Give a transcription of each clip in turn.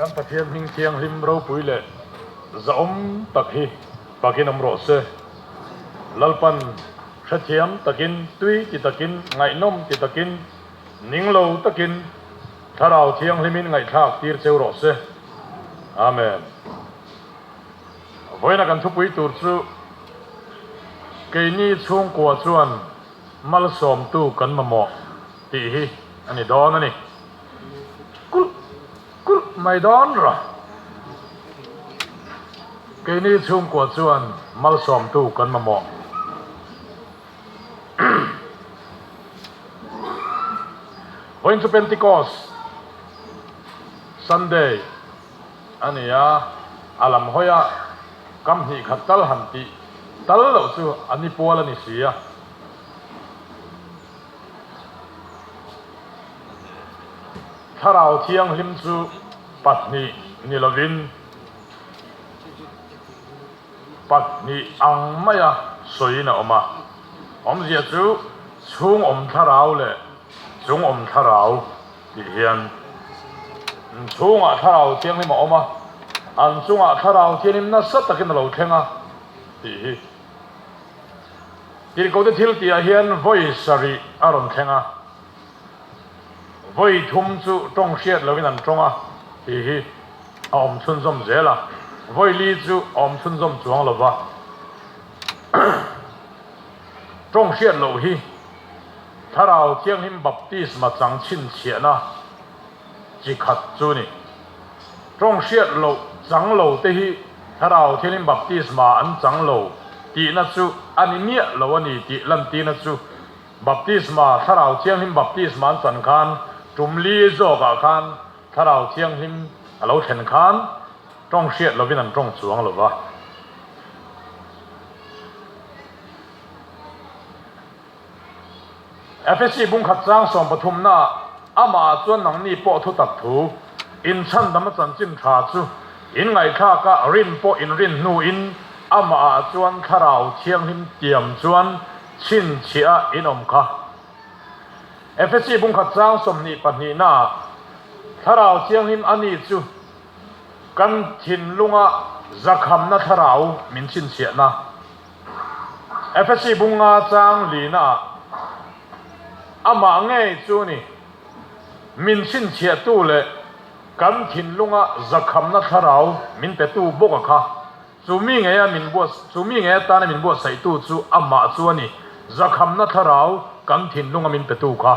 Kan Pathian hming thianghlim ropui leh zahawm tak hi fakin awm rawh se. Lalpan hrethiam takin, tui ti takin, ngaihnawm ti takin, ning lo takin Thlarau Thianghlimin ngaihthlak tir cheu rawh se. Amen. Vawiina kan thupui tur chu keini chhungkua chuan malsawmtu kan mamawh tih hi a ni dawn a ni. Kulh kulh mai dawn rawh. Keini chhungkua chuan malsawmtu kan mamawh. Vawiin chu Pentecost Sunday a ni a, a lam hawi a kam hnih khat tal han tih tal loh chu a ni pual a ni si a. Thlarau Thianghlim chu pahnih ni lovin pahnih ang maia sawiin a awm a. Awmzia chu chhung awm thlarau leh chung awm thlarau tih hian chhungah Thlarau Thianghlim a awm a, an chungah Thlarau Thianghlim nasa takin a lo thleng a tih hi. Tirhkohte thil tihah hian vawi sarih a rawn thleng a, vawi thum chu tawng hriat loin an tawng a tih hi a awm chhunzawm zel a, vawi li chu a awm chhunzawm chuang lo va. Tawng hriat loh hi Thlarau Thianghlim baptisma chang chhinchhiahna chi khat chu ni. Tawng hriat loh chang lo te hi Thlarau Thianghlim baptisma an chang lo tihna chu a ni miah lo a ni tih lantirna chu baptisma Thlarau Thianghlim baptisma an chan khan tum li zawkah khan Thlarau Thianghlim a lo thlen khan tawng hriat lovin an tawng chuang lo va. Efesi bungkhat chang sawmpathumnaah amah chuan nangni pawh thu tak thu, inchhandam a chanchin tha chu in ngaihthlak a, rin pawh in rin hnuin amahah chuan Thlarau Thianghlim tiam chuan chhinchhiah a in awm kha. Efesi bungkhat chang 22naah Thlarau Thianghlim a ni chu kan thinlunga zakhamna thlarau min chhinchhiahna. Efesi bunga chang lina ah amah ngei chu ni min chhinchhiahtu leh kan thinlunga zakhamna thlarau min petu bawk a kha. Chu mi ngeia min buat, chu mi ngei atana min buatsaihtu chu amah chu a ni, zakhamna thlarau kan thinlunga min petu kha.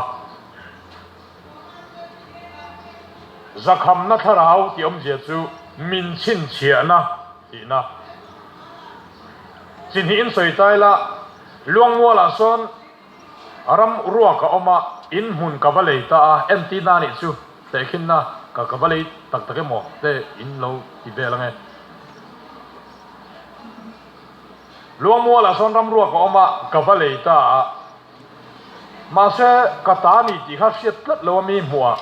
Zakhamna thlarau tih awmzia chu min chhinchhiahna tihna. Chi hnihin sawi ta ila, Luangmualah sawn ram ruak a awm a, in hmun ka va lei ta a, entirna nih chu tehkhinna ka ka va lei tak tak emaw te in lo ti vel ange. Luangmualah sawn ram ruak a awm a, ka va lei ta a. Mahse, ka ta ni tih kha hriat tlat lo a mi hmuh a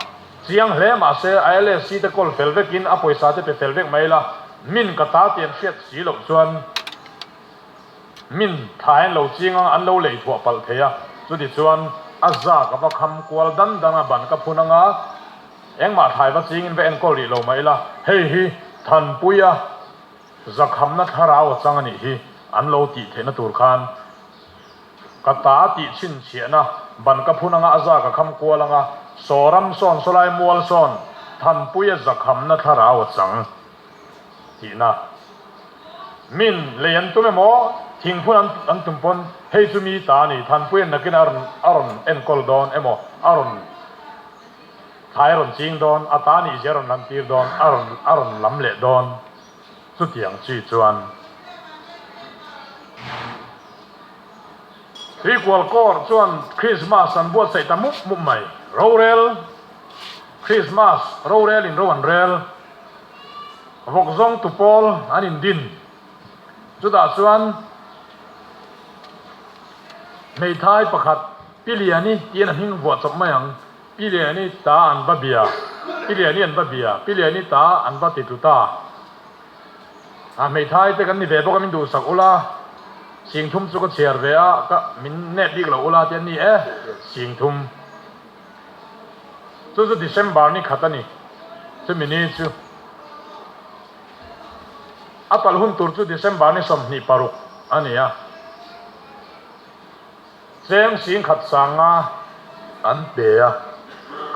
chiang hle. Mahse, a LSC te kawl fel vekin a pawisa te pe fel vek mai la, min ka ta tih an hriat si loh chuan min thain lo ching ang an lo lei thuah palh thei a. Chuti chuan a za ka va kham kual dan dan a, ban ka phun anga engmah thlai va chingin va enkawl rih lo mai la, hei hi Thanpuia zakhamna thlarau a chang a nih hi an lo tih theihna tur khan Ka ta tih chhinchhiahna ban ka phun anga a za ka kham kual anga saw ram sawn sawlai mual sawn Thanpuia zakhamna thlarau a chang tihna. Min lei an tum emaw thingphun an an tum pawn hei chu mi ta a ni Thanpuia'n nakin a rawn a rawn enkawl dawn emaw a rawn thlai a rawn ching dawn a ta nih zia a rawn lantir dawn a rawn a rawn lam leh dawn chutiang chi chuan Tuikual kawr chuan Krismas an buatsaih ta mup mup mai. Rorel, Krismas rorel in ro an rel. Vawk zawng tu pawl an indin. Chutah chuan hmeithai pakhat Pi Liani tiin a hming vuah chawp mai ang. Pi Liani ta an va bia, Pi Liani an va bia, Pi Liani ta an va ti tlu ta. A hmeithai te kan ni ve bawk a min duhsak ula, singthum chu ka chhiar ve a, ka min nep bik lo ula tih a ni e, singthum chu chu December ni khat a ni, chumi ni chu. A talh hun tur chu December ni 26 a ni a. Cheng 10,000 sanga an pe a.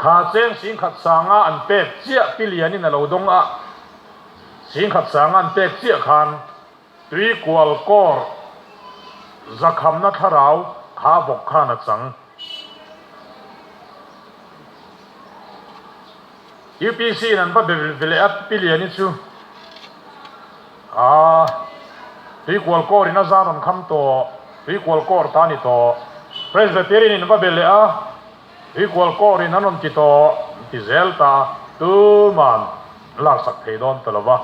Kha cheng 10,000 sanga an pek chiah pi lianin a lo dawng a. 10,000 sanga an pek chiah khan Tuikual kawr zakhamna thlarau kha vawk khan a chang. UPC in an va be leh a Pi Liani chu aa Tuikual kawr in a zan rawn kham tawh, Tuikual kawr ta a ni tawh. Presbyterian in an va be leh a Tuikual kawr in an rawn ti tawh, an ti zel ta, tuman an laksak thei dawn ta lo va.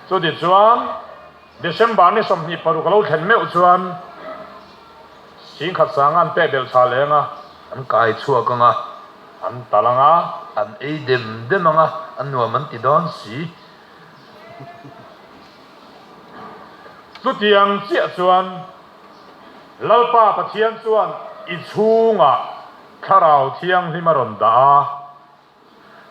Chutichuan December ni 26 a lo thlen meuh chuan 10,000 sanga an pek belh chhah leng a. An kai chhuak ang a. An tal ang a. An ei dem dem ang a, a nuam an ti dawn si. Chutiang chiah chuan Lalpa Pathian chuan i chhungah Thlarau Thianghlim a rawn dah a.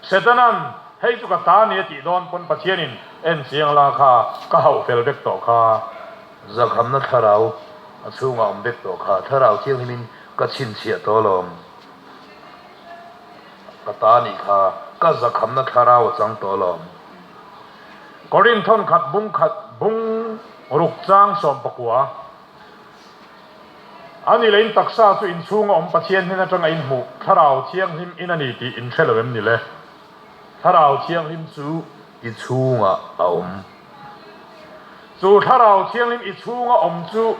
Setanan, Hei chu ka ta ni a tih dawn pawn Pathianin en chiang la kha ka hauh fel vek tawh kha. Zakhamna thlarau a chhungah awm vek tawh kha. Thlarau Thianghlimin ka chhinchhiah tawh alawm. Ka ta nih kha ka zakhamna thlarau a chang tawh alawm. Korinthon khat bung khat bung ruk chang 19. A ni leh in taksa chu inchhunga awm Pathian hnen atanga in hmuh Thlarau Thianghlim in a ni tih in hre lo em ni le? Thlarau Thianghlim chu i chhungah a awm. Chu Thlarau Thianghlim i chhunga awm chu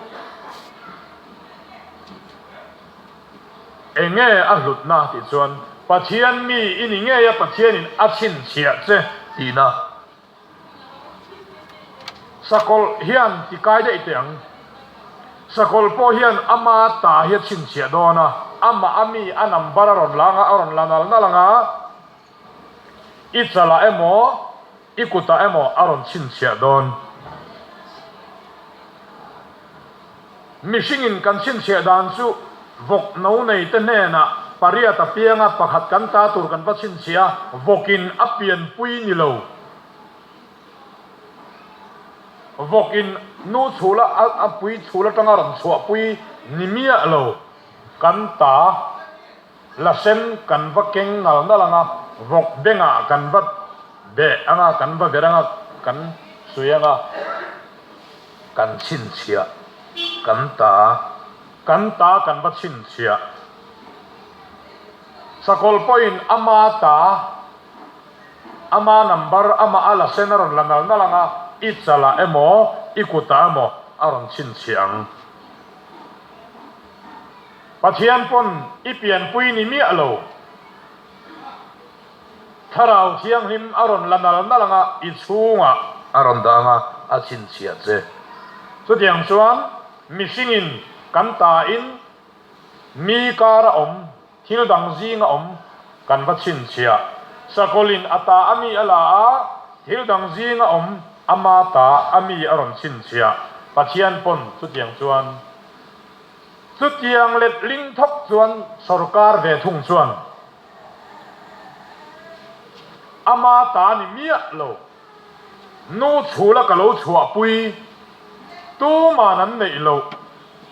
enge a hlutna tih chuan Pathian mi i ni ngei a Pathianin a chhinchhiah che tihna. Sakawlh hian ti kai daih teh ang. Sakawlh pawh hian ama ta hi a chhinchhiah dawn a, amah a mi a number a rawn la ang a, a rawn la nal nal ang a, i chalah emaw, i kutah emaw a rawn chhinchhiah dawn. Mihringin kan chhinchhiah dan chu vawk no nei te hnenah pariat a piang a, pakhat kan ta tur kan va chhinchhiah a, vawkin a pianpui ni lo. Vawkin nu chhul a, a pui chhul atanga rawn chhuahpui ni miah lo. Kan ta la sen kan va keng nal nal ang a, vawk bengah kan va beh ang a, kan va ver ang a, kan suih ang a. Kan chhinchhiah kan ta. Kan ta kan va chhinchhiah. Sakawlh pawhin ama ta, ama number, amah a la sen a rawn la nal nal ang a, i chalah emaw, i kutah emaw a rawn chhinchhiah ang. Pathian pawn i pianpui ni miah lo. Thlarau Thianghlim a rawn la nal nal ang a, i chhungah. A rawn dah ang a, a chhinchhiah che. Chutiang chuan mihringin kan tain mi kara awm, thil dang zinga awm kan va chhinchhiah. Sakawlin a ta a mi a la a, thil dang zinga awm ama ta a mi a rawn chhinchhiah. Pathian pawn chutiang chuan. Chutiang letling thawk chuan sorkar ve thung chuan. Ama ta ni miah lo. Nu chhula ka lo chhuahpui. Tuman an neih loh.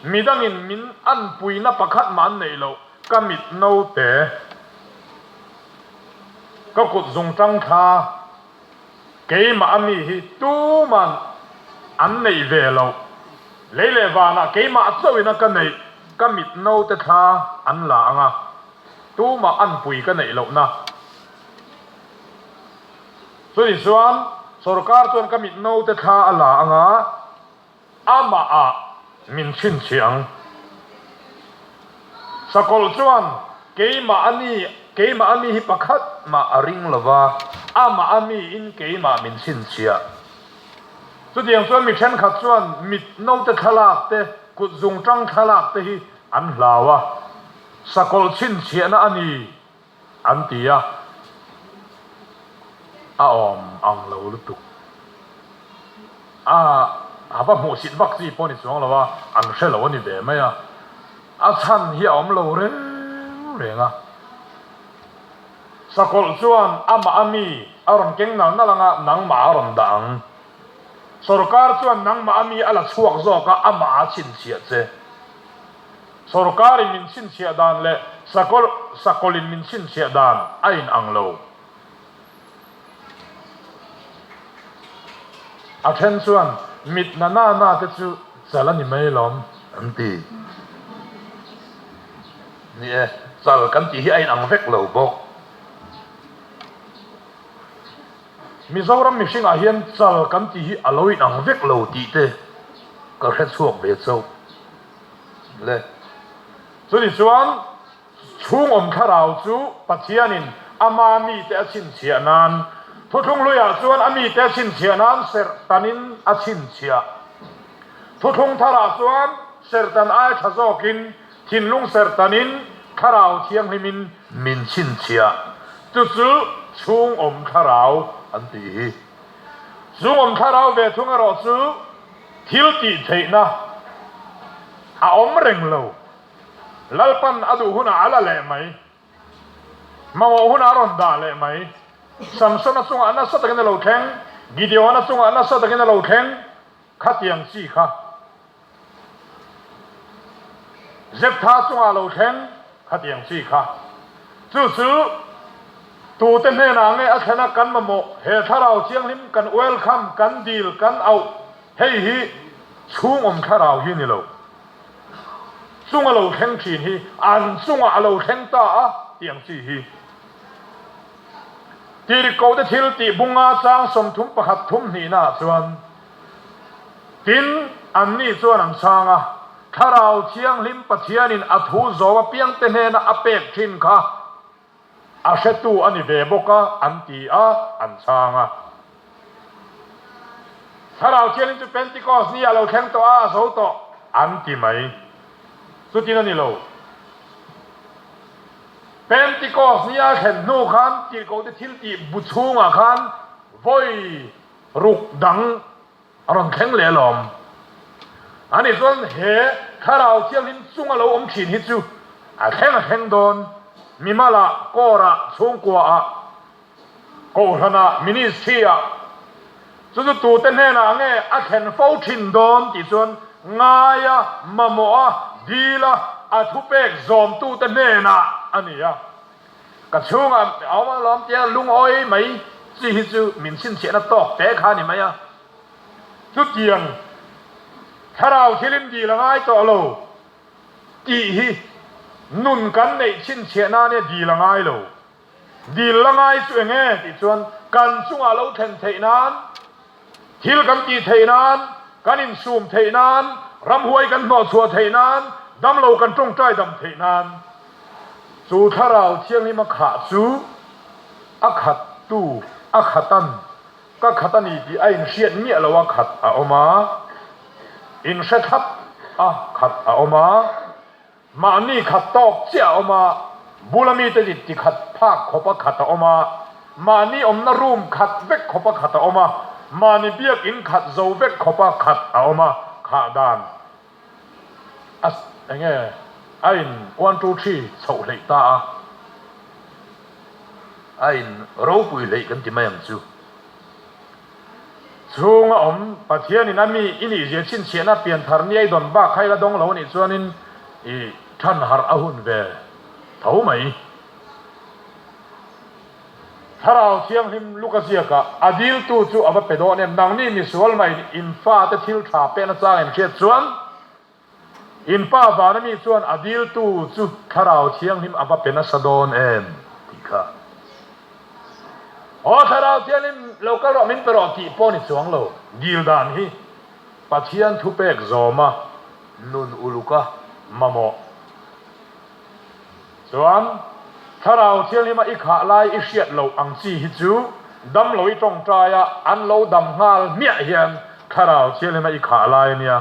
Midangin min anpuina pakhat mah an neih loh. Ka mit naute. Ka kut zungtang thla. Keimah a mi hi tuman an neih ve loh. Lei leh vanah keimah chauhin a ka neih. Ka mit naute thla an la ang a. Tumah anpui ka neih lohna. Chutih chuan sorkar chuan ka mit naute thla a la ang a, amah ah min chhinchhiah ang. Sakawlh chuan keimah a ni, keimah a mi hi pakhat mah a ring lo va, amah a mi in keimah min chhinchhiah. Chutiang chuan mi thenkhat chuan mit naute thlalak te, kut zungtang thlalak te hi an hlau a. Sakawlh chhinchhiahna a ni an ti a, a awm ang lo lutuk. A a va hmuhsit vak chi pawh ni chuang lo a, an hre lo a ni ve mai a. A chhan hi a awm lo reng reng a. Sakawlh chuan amah a mi a rawn keng nal nal ang a, nangmah a rawn dah ang. Sorkar chuan nangmah a mi a la chhuak zawk a, amah a chhinchhiah che. Sorkarin min chhinchhiah dan leh sakawlh sakawlhin min chhinchhiah dan a inang lo. A then chuan mit na na na te chu chal a ni mai lawm an ti. Ni e, chal kan tih hi a inang vek lo bawk. Mizoram mihringah hian chal kan tih hi a lo inang vek lo tih te ka hre chhuak ve chauh le. Chuni chuan chhungawm thlarau chu Pathianin ama mite a chhinchhiah nan, thuthlung hluiah chuan a mite a chhinchhiah nan serhtanin a chhinchhiah. Thuthlung tharah chuan serhtan ai tha zawkin Thinlung serhtanin Thlarau Thianghlimin min chhinchhiah. Chu chu chhungawm thlarau an tih hi. Chhungawm thlarau ve thung erawh chu thil tih theihna a awm reng lo. Lalpan a duh hunah a la leh mai. Mamawh hunah a rawn dah leh mai. Samsona chungah nasa takin a lo thleng, Gideona chungah nasa takin a lo thleng, khatiang chi kha. Zeptha chungah lo thleng khatiang chi kha. Chu chu tute hnenah nge a thlen a kan mamawh he thlarau thianghlim kan welcome, kan dil, kan auh hei hi chhungawm thlarau hi ni lo. Chunga lo thleng thin hi an chungah a lo thleng ta a tiang chi hi. Tirhkohte thil tih bunga chang 31 thum hnihnaah chuan Tin, anni chuan an chhang a, Thlarau Thianghlim Pathianin a thu zawm apiangte hnena a pek thin kha a hretu a ni ve bawk a, an ti a, an chhang a. Thlarau Thianghlim chu Pentikos ni a lo thleng tawh a, a zo tawh, an ti mai. Chutin a ni lo. Pentikos ni a thlen hnu khan tirhkohte thiltih bu chhungah khan vawi Ruk dang a rawn thleng leh alawm. Ani chuan he Thlarau Thianghlim chunga lo awm thin hi chu a thleng a thleng dawn, mimalah, kawrah, chhungkuaah, kohhranah, ministry-ah, chu chu tute hnenah nge a thlen fo thin dawn tih chuan ngaia, mamawha, dila, a thupek zawmtute hnenah a ni a. Ka chhungah a awm alawm tia lungawi mai chi hi chu min chhinchhiahna tawk te kha a ni mai a. Chutiang thlarau thilin dil a ngai tawh lo tih hi nun kan neih chhinchhiahna nia dil a ngai lo. Dil la ngai chu eng nge tih chuan kan chungah lo thlen theih nan, Thil kan tih theih nan, kan insum theih nan, ramhuai kan hnawhchhuah theih nan, damlo kan tawngtai dam theih nan, chu Thlarau Thianghlim a khah chu a khattu a khatan ka khat a ni tih a inhriat miah lo a khat a awm a, inhre thlap a khat a awm a. Mahni khat tawk chiah a awm a, bula mite rit ti khat phak khawpa khat a awm a, mahni awmna room khat vek khawpa khat a awm a, mahni biakinn khat zo vek khawpa khat a awm a, khah dan a enge a in one two three chhoh hleih ta a. A in ropui hleih kan ti mai ang chu. Chhunga awm Pathianin a mi i nihzia chhinchhiahna pianthar ni a i dawn bak kha i la dawng lo a nih chuanin i than harh a hun ve tho mai. Thlarau Thianghlim Luka ziakah a diltu chu a va pe dawn em? Nangni misual mah in in fate thil tha pehna chang in hriat chuan In pa vana mi chuan a diltu chu Thlarau Thianghlim a va pe nasa dawn em? tih kha. Aw Thlarau Thianghlim lo kal rawh min pe rawh tih pawh ni chuang lo. Dil dan hi Pathian thupek zawma nun uluka mamawh chuan Thlarau Thianghlima i khah lai i hriat loh ang chi hi chu damlo i tawngtaia an lo dam nghal hmiah hian Thlarau Thianghlima i khah lai a nia.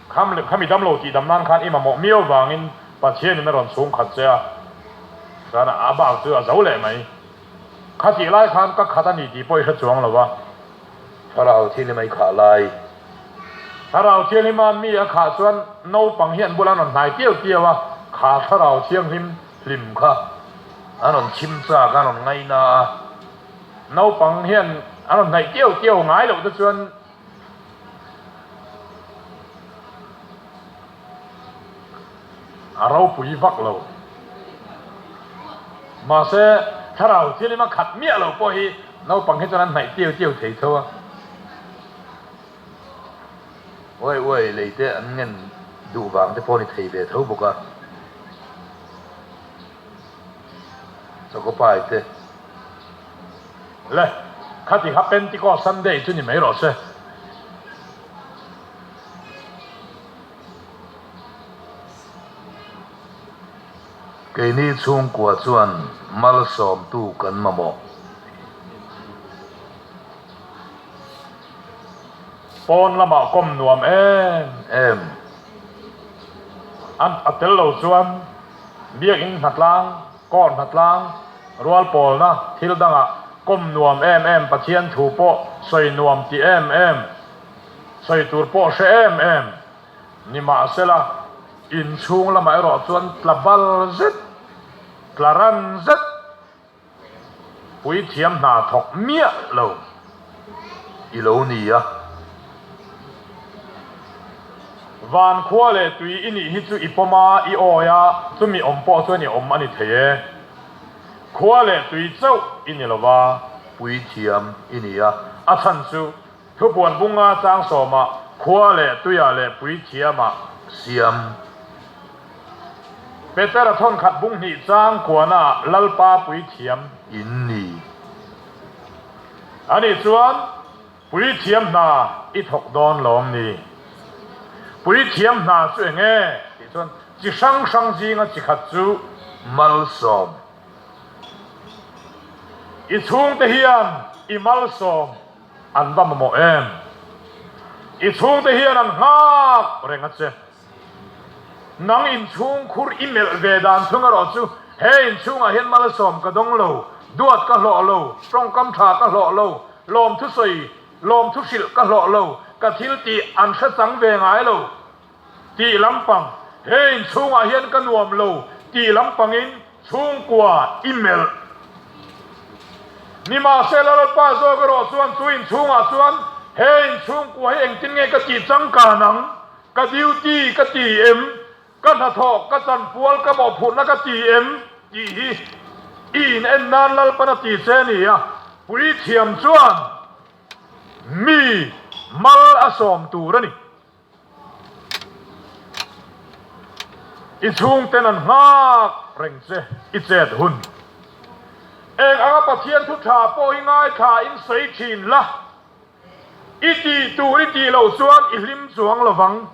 Kham leh khami damlo tih dam nan khan i mamawh miau vangin Pathianin a rawn chhung khat che a, chuan a bak chu a zo leh mai. Kha tih lai khan ka khat a ni tih pawh i hre chuang lo a. Thlarau Thianghlim a i khah lai. Thlarau Thianghlima mi a khah chuan naupang hi an bulah an rawn hnai tiau tiau a, kha Thlarau Thianghlim hlim kha an rawn chim chak a, an rawn ngaina a. Naupang hian an rawn hnaih tiau tiau ngai loh te chuan. A ropui vak lo. Mahse, thlarau thianghlim a khat miah lo pawh hi naupang hi chuan an hnaih tiu tiu thei tho a. Uai uai lei te an ngen duh vang te pawh a ni thei ve tho bawk a. Chakopai te. Le, khati kha Pentecost Sunday chu ni mai rawh se. Keini chhungkua chuan malsawmtu kan mamawh. Pawn lamah kawm nuam em em an a tel lo chuan biakinn hnatlang, court hnatlang, rual pawlna thil dangah kawm nuam em em Pathian thu pawh sawi nuam ti em em, sawi tur pawh hre em em nimahsela inchhung lamah erawh chuan tla bal zet, tla ran zet. Puithiam hna thawk miah lo i lo ni a. Van khua leh tui i nih hi chu i pawm a, i awi a, chumi awm pawh chuan i awm a ni thei e. Khua leh tui chauh i ni lo va. Puithiam i ni a. A chhan chu Thupuan bunga chang sawmah khua leh tuiah leh puithiamah siam. Petera thawnkhat bung hnih chang kuanaah Lalpa puithiam. In ni. Ani chuan puithiam hna i thawk dawn lawm ni? Puithiam hna chu eng nge? Tih chuan chi hrang hrang zinga chi khat chu malsawm. I chhungte hian i malsawm. An va mamawh em? I chhungte hian an nghak reng a che. Nang inchhung khur i melh ve dan chhung erawh chu he inchhungah hian malsawm ka dawng lo, duat ka hlawh lo, tawngkam tha ka hlawh lo, lawmthu sawi, lawmthu hrilh ka hlawh lo, ka thil tih an hre chang ve ngai lo. Tih lampang, He inchhungah hian ka nuam lo tih lampangin chhungkua i melh. Nimahsela Lalpa zawk erawh chuan chu inchhungah chuan he inchhungkua hi engtin nge ka tih changkan ang? Ka duty ka ti em? Ka hnathawh, ka chanpual, ka mawhphurhna ka ti em? Tih hi i in en nan Lalpan a ti che a ni a, puithiam chuan mi mal a sawm tur a ni. I chhungten an nghak reng che, i chet hun. Eng anga Pathian thu tha pawh hi ngaithla in sawi thin la, i tih tur i tih loh chuan i hlim chuang lo vang.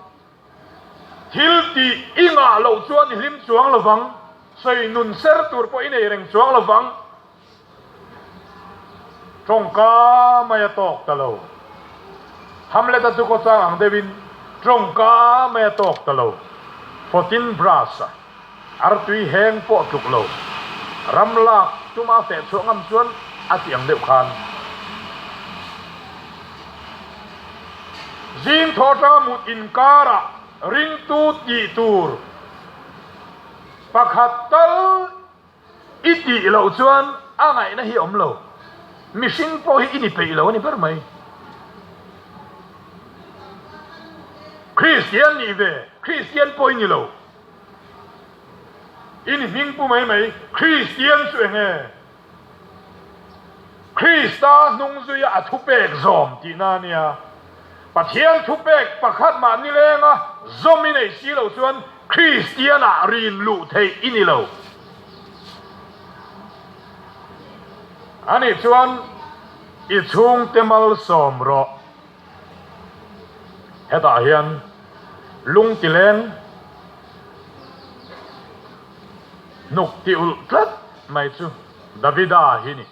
Thil tih i ngah loh chuan i hlim chuang lo vang. Sawi nun ser tur pawh i nei reng chuang lo vang. Tawngka mai a tawk ta lo. Hamlet-a chu kawchang ang deuhin tawngka mai a tawk ta lo. Fotin Brass-a artui heng pawh tluk lo. Ram lak tuma feh chhuah ngam chuan a ti ang deuh khan. Zing thaw atanga mut inkarah ringtu tih tur pakhat tal I tih loh chuan a ngaihna hi awm lo. Mihring pawh hi i ni peih lo a ni ber mai. Kristian nih ve, Kristian pawh i ni lo. I ni hming pu mai mai, Kristian chu eng nge? Krista hnungzuia a thupek zawm tihna a nia. Pathian thupek pakhat mah nilenga zawm i neih si loh chuan Kristianah rin luh theih i ni lo. Anih chuan i chhungte malsawm rawh. Hetah hian lungtileng hnuk ti ulh tlat mai chu Davida hi ni.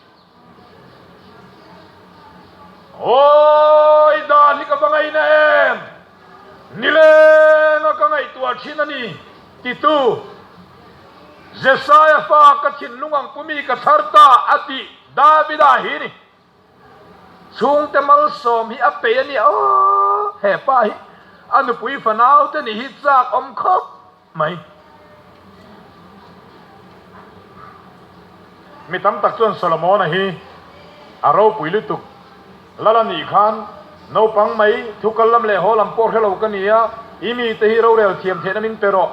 Awi dan hi ka va ngaina em! Nilenga ka ngaihtuah thin a ni, titu Jesaia fa ka thinlung ang pumi ka chhar ta a tih Davida hi ni. Chhungte malsawm hi a peih a ni aw, he pa hi a nupui fanaute nih hi chak awm khawp mai. Mi tam tak chuan Solomona hi a ropui lutuk. Lal a nih khan naupang mai thu kal lam leh haw lam pawh hre lo ka ni a, i mite hi rorel thiam theihna min pe rawh.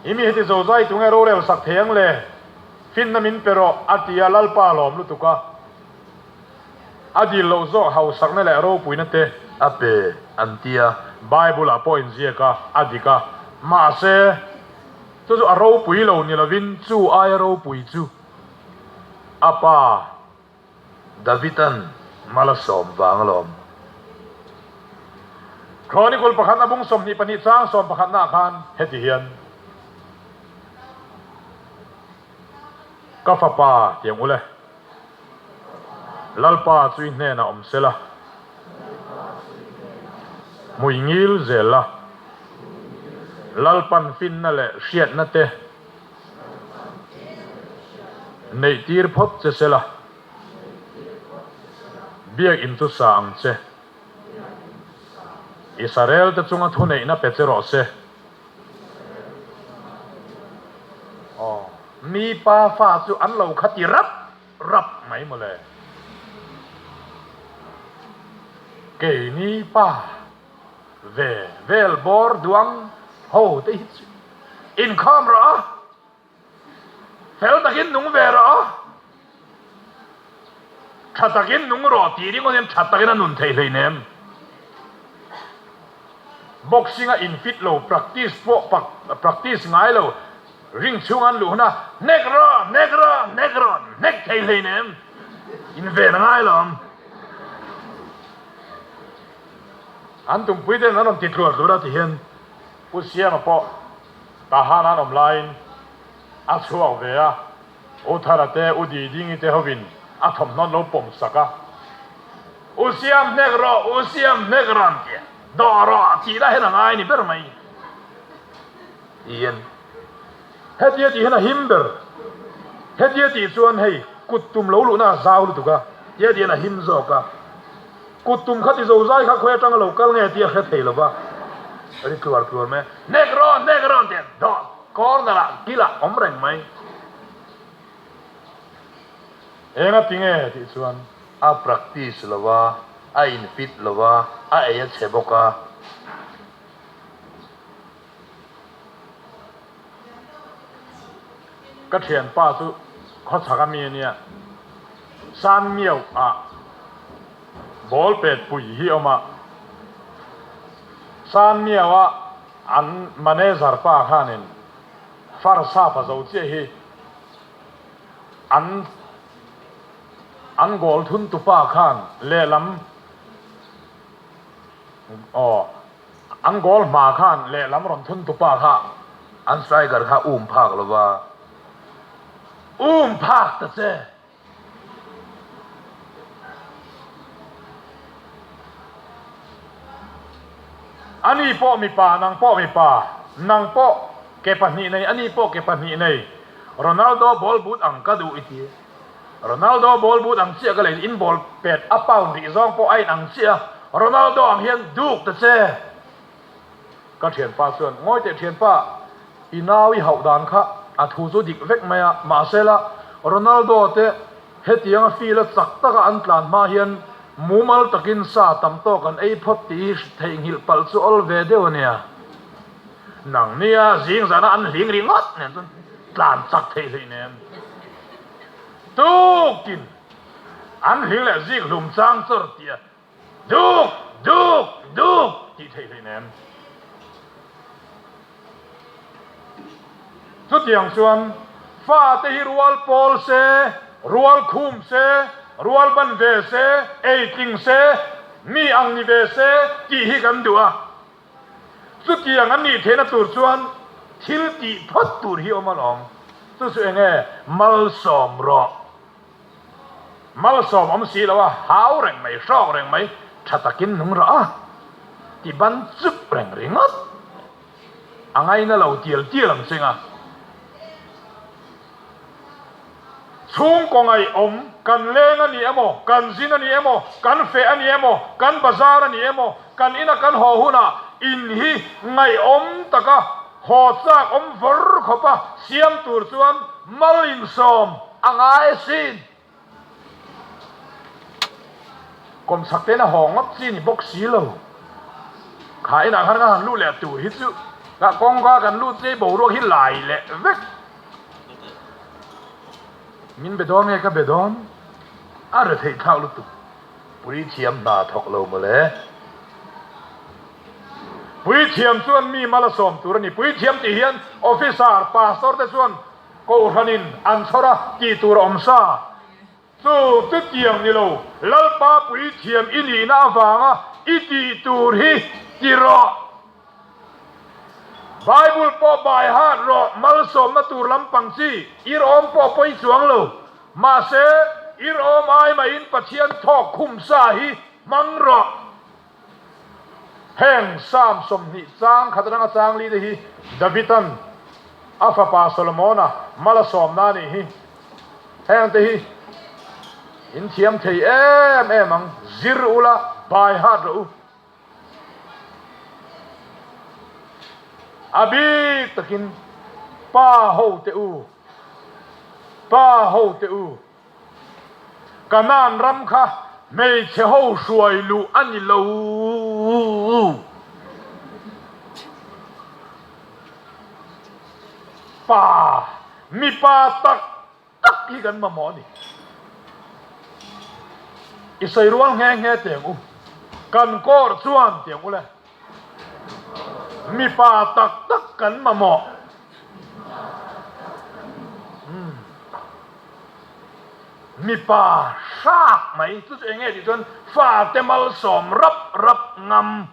I mi heti zozai tunge rorel sak thei ang le? Finna min pe rawh, a ti a, Lalpa lawm lutuk a. A dil loh zawk hausakna leh ropuina te. A pe, an ti a. Bible-ah pawh inziak a, a dik a. Mahse, chu chu a ropui lo ni lovin chu aia ropui chu a pa. Davidan Malasawm vang alawm. Chronicle pakhatna bung 22 chang sawmpakhatnaah khan heti hian, Ka fapa tiang ule, Lalpa chu i hnenah awm sela, hmui ngil zel la, Lalpan finna leh hriatna te Neih tir phawt che sela, biakinn chu sa ang che. Israel te chunga thuneihna pe che rawh se. Aw, mi pa fa chu an lo kha ti rap rap mai mawle. Keini pa ve vel bawr duang ho te hi chu inkhawm rawh a, fel takin nung ve rawh a, tha takin nung rawh tih ringawt hian tha takin a nun theih hleinem. Boxing a in fit lo, practice pawh practice ngai lo, ring chhung an luh huna hnek rawh, hnek rawh, hnek rawh, hnek thei hleinem, inven a ngai lo. An tumpui ten an rawn ti tluar tluar a ti hian Pu Siama pawh Tahan an awm laiin a chhuak ve a, U Thara te U Didingi te hovin a thawmhnaw an lo pawm sak a, U Siam hnek rawh, U Siam hnek rawh an ti a, dawh rawh tih lah hian a ngai ni ber mai. Tiin Hetia tih hian a him ber. Hetia tih chuan hei kut tum lo luhna a zau lutuk a, tia tih hian a him zawk a. Kut tum kha ti zozai kha khawi atanga lo kal nge tih a hre thei lo va, ri tluar tluar mai a, Hnek rawn, hnek rawn tih a dawt corner ah kilah awm reng mai. Enga ti nge tih chuan. A practice lo va, a in fit lo va, a ei a chhe bawk a. Ka thianpa chu khawchhak a mi a nia, San Miau ah ball pet pui hi awm a, San Miau a an manager pa khanin farsa pa zo chiah hi an an goal thun tupa khan lehlam aw. An goal hma khan lehlam rawn thun tupa kha an striker kha um phak lo va. Um phak ta che. Ani pawh mipa, nang pawh mipa, nang pawh ke pahnih nei, ani pawh ke pahnih nei. Ronaldo ball boot ang ka duh i ti. Ronaldo ball boot ang chiah ka lei in ball pet a pound rih zawng pawh a in ang chiah a, Ronaldo ang hian duk ta che. Ka thianpa chuan, Ngawi teh thianpa, i nau i hauh dan kha a thu chu dik vek mai a, mahse la Ronaldo te hetiang a field a chak taka an tlan hma hian mumal takin sa tam tawk an ei phawt tih hi theihnghilh palh chu awl ve deuh a nia. Nang nia zing zana an hling ringawt nen chuan tlan chak theih hleih nen. Tukin an hling leh zik hlum chang chawr tih a duk duk duk tih theih hleih nen. Chutiang chuan fate hi rual pawl se, rual khum se, rual ban ve se, ei tling se, mi ang ni ve se tih hi kan duh a. Chutiang an nih theihna tur chuan thil tih phawt tur hi awm alawm. Chu chu eng nge? Malsawm rawh. Malsawm awm si lo a, hau reng mai, hrawk reng mai, tha takin nung rawh a ti ban chup reng ringawt. A ngaina lo tial tial ang cheng a. Chhungkaw ngaihawm, kan leng a ni emaw, kan zin a ni emaw, kan feh a ni emaw, kan bazar a ni emaw, kan ina kan haw hunah in hi ngaihawm taka haw chak awm vawr khawpa siam tur chuan mal insawm a ngai asin. Kawmchhak te'n a haw ngawt chi ni bawk si lo. Kha inah khan ka han luh leh tur hi chu. Ka kawngka kan lut che boruak hi lai leh vek. Min be dawn nge ka be dawn? A retheih thlak lutuk. Puithiam hna thawk lo mawle. Puithiam chuan mi mal a sawm tur a ni. Puithiam tih hian officer, pastor te chuan kohhranin an chhawr a tih tur a awm sa. Chu chutiang ni lo, Lalpa puithiam i nihna avanga i tih tur hi ti rawh. Bible pawh bai hat rawh, malsawmna tur lampang chi ir awm pawh pawi chuang lo. Mahse, ir awm ai mahin Pathian thawk khum sa hi hmang rawh. Heng Psalm 20 chang khat atanga chang li te hi Davidan a fapa Solomona mal a sawmna a nih hi. Heng te hi in thiam thei em em ang, zir ula bai hat rawh u. A bik takin pa ho te u, pa ho te u. Kanaan ram kha hmeichhe ho hruai luh a ni lo. Pa, mipa tak tak hi kan mamawh a ni. I sawi rual nghe nghe teh ang u. Kan kawr chuan teh ang u le. Mipa tak tak kan mamawh. Mipa hrak mai chu chu eng nge tih chuan fate malsawm rap rap ngam.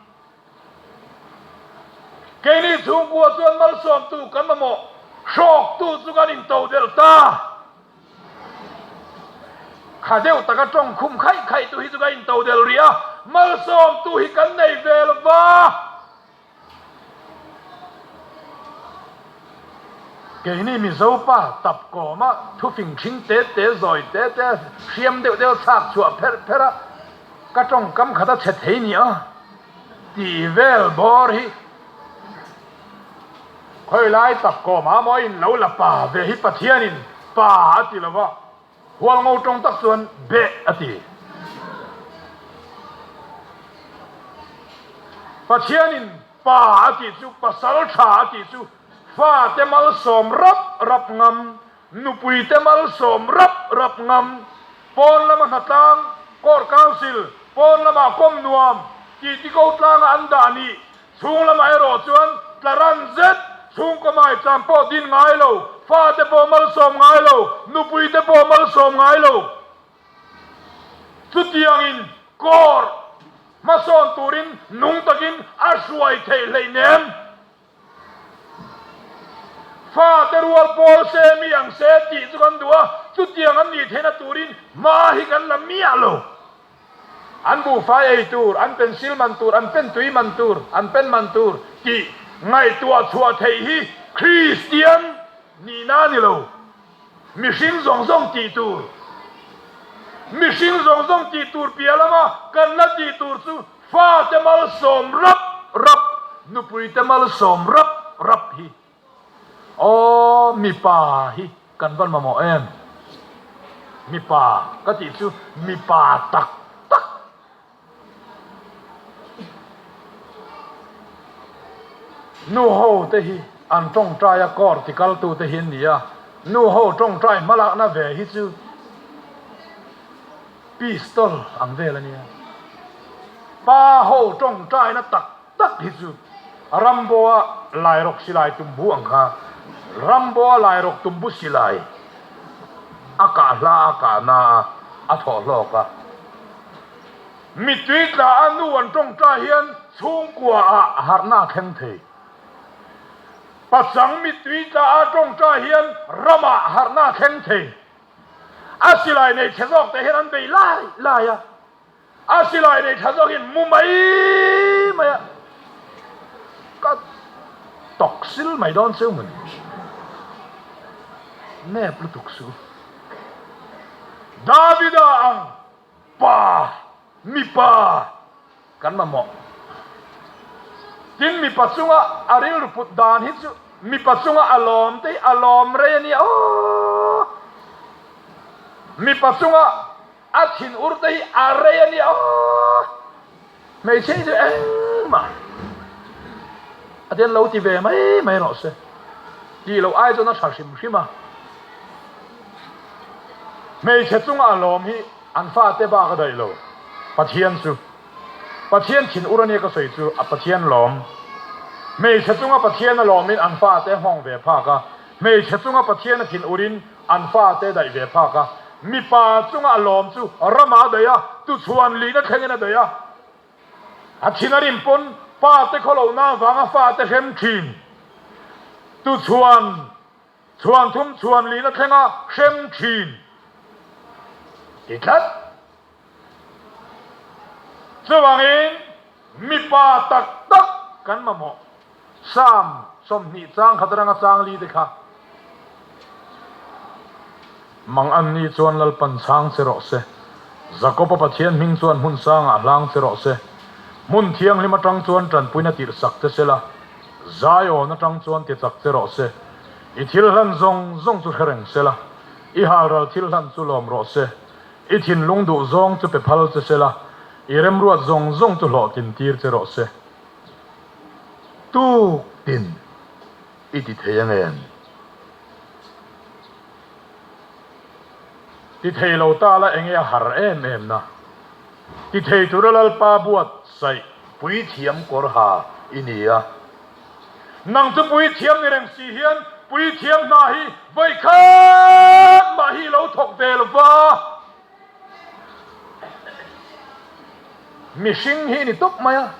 Keini chhungkua chuan malsawmtu kan mamawh hrawktu chu kan intodelh ta. Kha deuh taka tawng khum khaih khaih tu hi chu kan intodelh rih a, malsawmtu hi kan nei ve lo va. Keini Mizo pa tap kawma thufing ṭhing te te zawi te te hriam deuh deuh chhak chhuah pherh pherh a, ka tawngkam khat a chhe thei nia tih vel bawr hi khawilai tap kawmah maw in lo la pa ve hi Pathianin pa a ti lo va. Hualngo tawng tak chuan beh a ti. Pathianin pa a tih chu, pasal tha a tih chu, fate malsawm rap rap ngam, nupuite malsawm rap rap ngam, pawn lama hnatlang, court council, pawn lamah kawm nuam, titi ko tlanga an dah nih Chhung lamah erawh chuan tla ran zet, chhungkaw maicham pawh din ngai lo, fate pawh malsawm ngai lo, nupuite pawh malsawm ngai lo. Chutiangin kawr hmasawn turin nung takin a hruai theih hleinem. Fate rual pawl se mi ang se tih chu kan duh a, chutiang an nih theihna turin hma hi kan la miah lo. An buhfai ei tur, an pencil man tur, an pen tui man tur, an pen man tur tih ngaihtuah chhuah theih hi Kristian nihna a ni lo. Mihring zawng zawng tih tur. Mihring zawng zawng tih tur piah lama kan la tih tur chu fate malsawm rap rap, nupuite malsawm rap rap hi. Aw mipa hi kan van mamawh em? Mipa ka tih chu mipa tak tak. Nu ho te hi an tawngtai a kawr ti kal tu te hi an ni a, nu ho tawngtai hmalakna ve hi chu pistol ang vel a nia. Pa ho tawngtaina tak tak hi chu Rambo-a lairawk silai tumbu ang kha, Rambo-a lairawk tumbu silai a kah hla a kah na a, a thawh hlawk a. Mittui tla a nu an tawngtai hian chhungkua ah harhna a thleng thei. Pachang mittui tla a tawngtai hian ramah harhna a thleng thei. A silai nei chhe zawk te hian an bei lai lai a. A silai nei tha zawkin mu mai mai a, ka tawk sil mai dawn cheu mawni. Nep lutuk su. Davida ang pa, mipa kan mamawh. Tin mipa chunga a rilru put dan hi chu mipa chunga a lawm te hi a lawm rei a nia aw. Mipa chunga A thin ur te hi a rei a nia aw. Hmeichhe hi chu engmah a. Atian lo ti ve mai mai rawh se. Tih loh ai chuan a tha hrim hrim a. Hmeichhe chunga a lawm hi an fate bak a daih lo. Pathian chu Pathian thin ur ania ka sawi chu a Pathian lawm. Hmeichhe chunga Pathian a lawmin an fate a nghawng ve phak a, hmeichhe chunga Pathian a thin urin an fate a daih ve phak a, mipa chunga a lawm chu ramah a daih a, tuchhuan lihna thlengin a daih a. A thin a rim pawn pate khawlohna avanga fate hrem thin. Tuchhuan chhuan thum chhuan lihna thlenga hrem thin ti tlat. Chuvangin mipa tak tak kan mamawh. Psalm 20 chang khat atanga chang li te kha mang an ni chuan Lalpan chhang che rawh se. Jakob-a Pathian hming chuan hmun sangah hlang che rawh se. Hmun thianghlim atang chuan tanpuina tirh sak che sela, Zion atang chuan ti chak che rawh se. I thil hlan zawng zawng chu hre reng sela, i halral thil hlan chu lawm rawh se. I thinlung duh zawng chu pe phal che sela, i remruat zawng zawng chu hlawhtlin tir che rawh se. Tuk tin i ti thei ang em? Ti thei lo ta la enge a har em em na? Ti thei tura Lalpa buatsaih. Puithiam kawr ha i ni a. Nang chu puithiam ni reng si hian puithiam hna hi vawikhat mah hi i lo thawk ve lo va. Mihring hi i ni tawp mai a,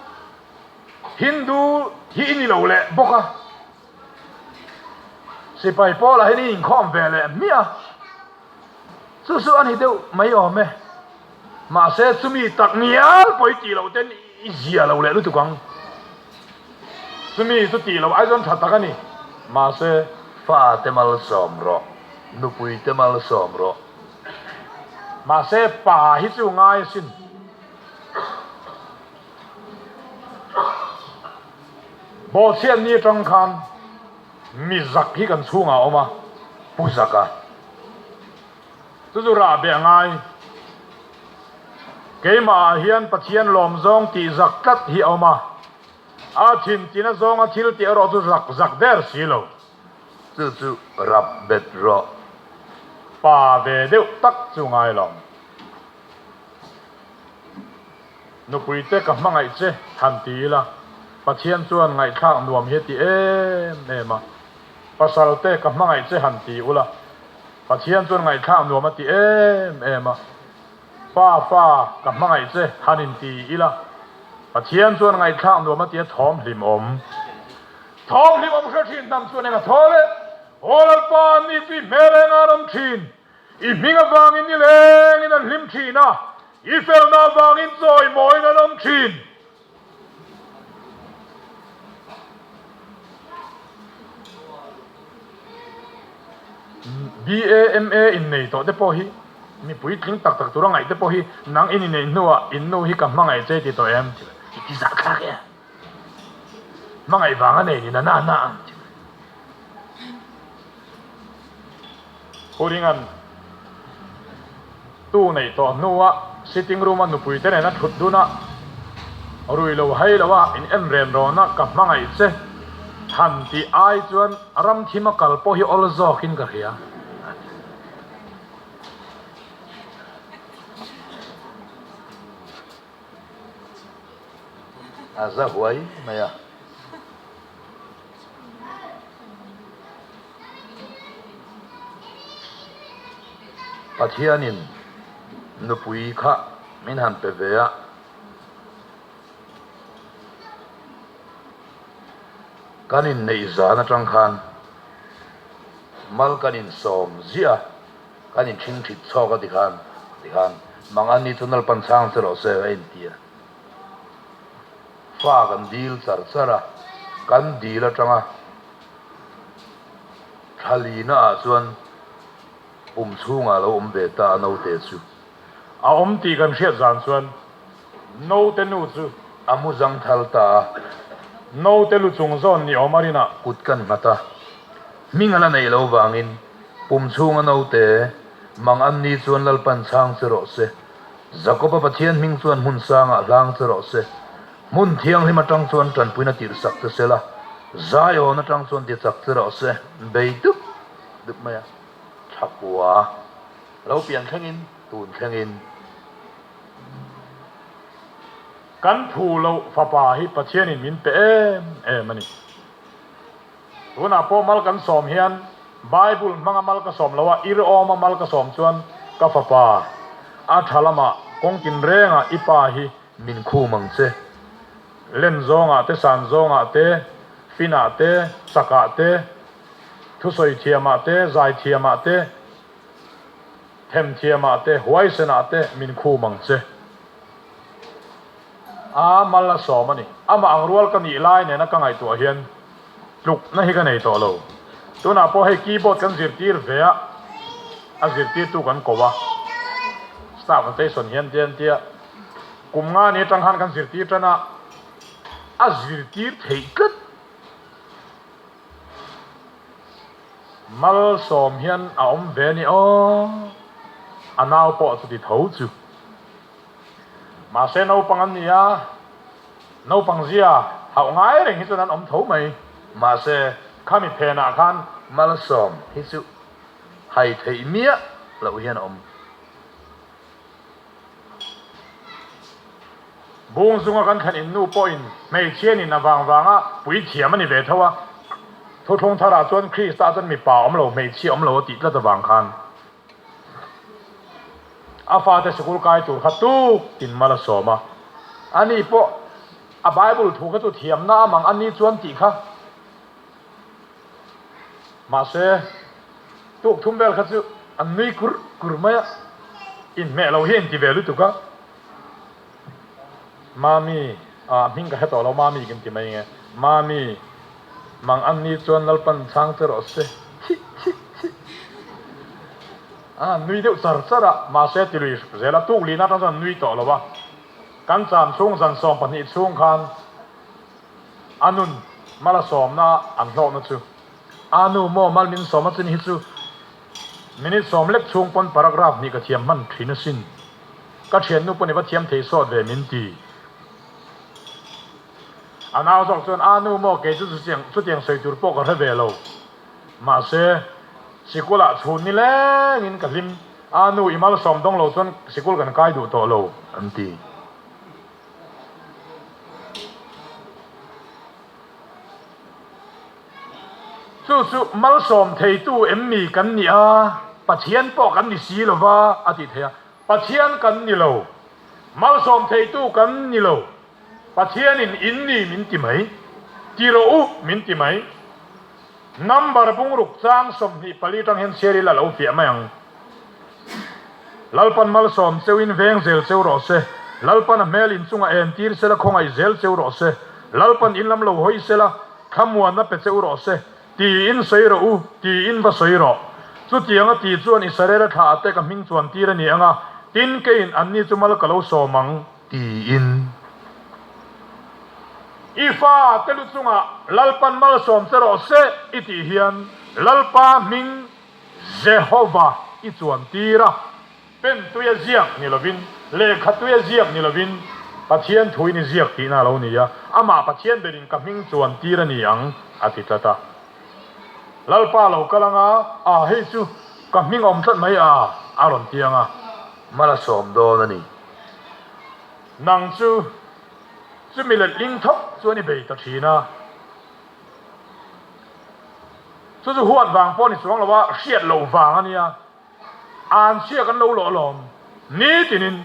Hindu hi i ni lo leh bawk a, sipai pawlah hian i inkhawm ve leh hmiah a, chu chu a ni deuh mai awm e. Mahse chumi tak ngial pawi tih loh ten i zia lo leh lutuk ang. Chumi chu tih loh ai chuan tha tak a ni. Mahse. Fa te malsawm rawh, nupui te malsawm rawh. Mahse pa hi chu ngai asin. Bawhchhiat ni atang khan mi zak hi kan chhungah a awm a, Pu Zaka. Chu chu rah beh a ngai. Keimah ah hian Pathian lawm zawng tih zak tlat hi a awm a, a thin tina zawnga thil tih erawh chu zak zak der si lo. Chu chu rap bet rawh. Pa ve deuh tak chu ngai lo. Nupui te ka hmangaih che han ti ila, Pathian chuan ngaihthlak nuam hi a ti em em a. Pasal te ka hmangaih che han ti ula, Pathian chuan ngaihthlak nuam a ti em em a. Pa fa ka hmangaih che han in ti ila, Pathian chuan ngaihthlak nuam a ti a thawm hlim awm. Thawm hlim awm hre thin hnam chuan eng a thaw le? Aw Lalpa an ni chu i hmel eng a an awm thin. I hming avangin ni lengin an hlim thin a, i felna avangin chawimawiin an awm thin. BAMA innei tawh te pawh hi mi puitling tak tak tura ngaih te pawh hi nang in inneih hnuah in nu hi ka hmangaih che ti tawh em? I ti zahthlak e. Hmangaih vang a nei ni na na na ang ti mai. Huringan tu neih tawh hnua sitting room a nupui te nen a thut dun a, rui lo hai lo a in en ren rawn a ka hmangaih che han tih ai chuan ram thim a kal pawh hi awl zawk in ka hria a ti. A za huai mai a. Pathianin nupui kha min han pe ve a. Kan inneih zan atang khan mal kan insawm ziah a, kan inthingthit chhawk a tikhan tikhan Mangan ni chu Nalpan chhang che rawh se a inti a. Fa kan dil char char a, kan dil atanga Thlalina ah chuan pum chhungah a lo awm ve ta a naute chu. A awm tih kan hriat zan chuan naute nu chu. A mu zang thal ta a. Naute lu chung zawn ni awm a rinah. Kut kan nghat a, hming a la neih lo vangin pum chhunga naute mang an ni chuan Lalpan chhang che rawh se. Jakob-a Pathian hming chuan hmun sangah hlang che rawh se. Hmun thianghlim atang chuan tanpuina tirhsak che sela. Zion atang chuan ti chak che rawh se, bei dup dup mai a, Thakua lo pian thlengin tun thlengin. Kan phu loh fapa hi Pathianin min pe em em a ni. Tunah pawh mal kan sawm hian Bible hmanga mal ka sawm lo a, ir awma mal ka sawm chuan ka fapa a tha lamah kawng tinrengah i pa hi min khum ang che. Len zawngah te, san zawngah te, finah te, chakah te, thusawi thiamah te, zai thiamah te, themthiamah te, huaisenah te min khum ang che. A mal a sawm a ni. Amah ang rual ka nih lai nena ka ngaihtuah hian tlukna hi ka nei tawh lo. Tunah pawh hei keyboard kan zirtir ve a, a zirtirtu kan ko a. Staff rotation hian tia an tia kum nga ni atang khan kan zirtir tan a, a zirtir theih tlat. Malsawm hian a awm ve a ni aw, a nau pawh chuti tho chu. Mahse naupang an ni a, naupang zia hauh ngai reng hi chuan an awm tho mai. Mahse khami phenah khan malsawm hi chu hai theih miah loh hian a awm. Bung zunga kan thlen in nu pawhin hmeichhia nin a vang vanga puithiam a ni ve tho a, thuthlung tharah chuan Krista chuan mipa awm lo hmeichhia awm lo a tih tlat avang khan. A fate sikul kai tur kha tuk tin mal a sawm a, ani pawh a Bible thu kha chu thiamna a mang ani chuan tih kha. Mahse, tuk thum vel kha chu an nui kur kur mai a, inhmeh lo hi a inti ve lutuk a. Mami, ah hming ka hre tawh lo, Mami kan ti mai nge. Mami, mang an ni chuan Lalpan chhang che rawh se. Thih thih thih. A nui deuh char char a, mahse ti lui zel a, tuk lihna atang chuan an nui tawh lo a. Kan cham chhung zan 12 chhung khan a nun mal a sawmna an hlawhna chu a nu maw mal min sawm a chin hi chu minute sawm lek chhung pawn paragraph hnih ka thiam hman thin asin. Ka thiannu pawn i va thiam thei sawt ve min ti. A nau zawk chuan a nu maw kei chu chutiang sawi tur pawh ka hre ve lo. Mahse, sikulah chhun ni lengin ka hlim. A nu i malsawm dawng lo chuan sikul kan kai duh tawh lo, an ti. Chu chu malsawm theitu em mi kan ni a, Pathian pawh kan ni si lo va, a ti thei a. Pathian kan ni lo, malsawm theitu kan ni lo. Pathianin in ni min ti mai, ti rawh u min ti mai. Number bungruk chang 24 tang hian chhiar ila lo fiah mai ang. Lalpan malsawm cheuin veng zel cheu rawh se. Lalpan a hmel inchunga en tir sela khawngaih zel cheu rawh se. Lalpan in lam lo hawi sela thlamuanna pe cheu rawh se. Tiin sawi rawh u, tiin va sawi rawh. Chutianga ti chuan Israela thla ate ka hming chuan tir a ni ang a, tin keiin anni chu mal ka lo sawm ang. Tiin. I fa te lu chungah Lalpan malsawm che rawh se i tih hian Lalpa hming Jehova i chuan tir a. Pen tuia ziak ni lovin, lehkha tuia ziak ni lovin Pathian thuin i ziak tihna a lo ni a, amah Pathian berin ka hming chuan tir a ni ang a ti tlat a. Lalpa lo kal anga, a hei chu ka hming awm tlat mai a, a rawn ti ang a. Mal a sawm dawn a ni. Nang chu chumi letling thawk chuan i bei ta thin a. Chu chu huat vang pawh ni chuang lo a, hriat loh vang a nia. An chhia kan lo lawh lawm nitinin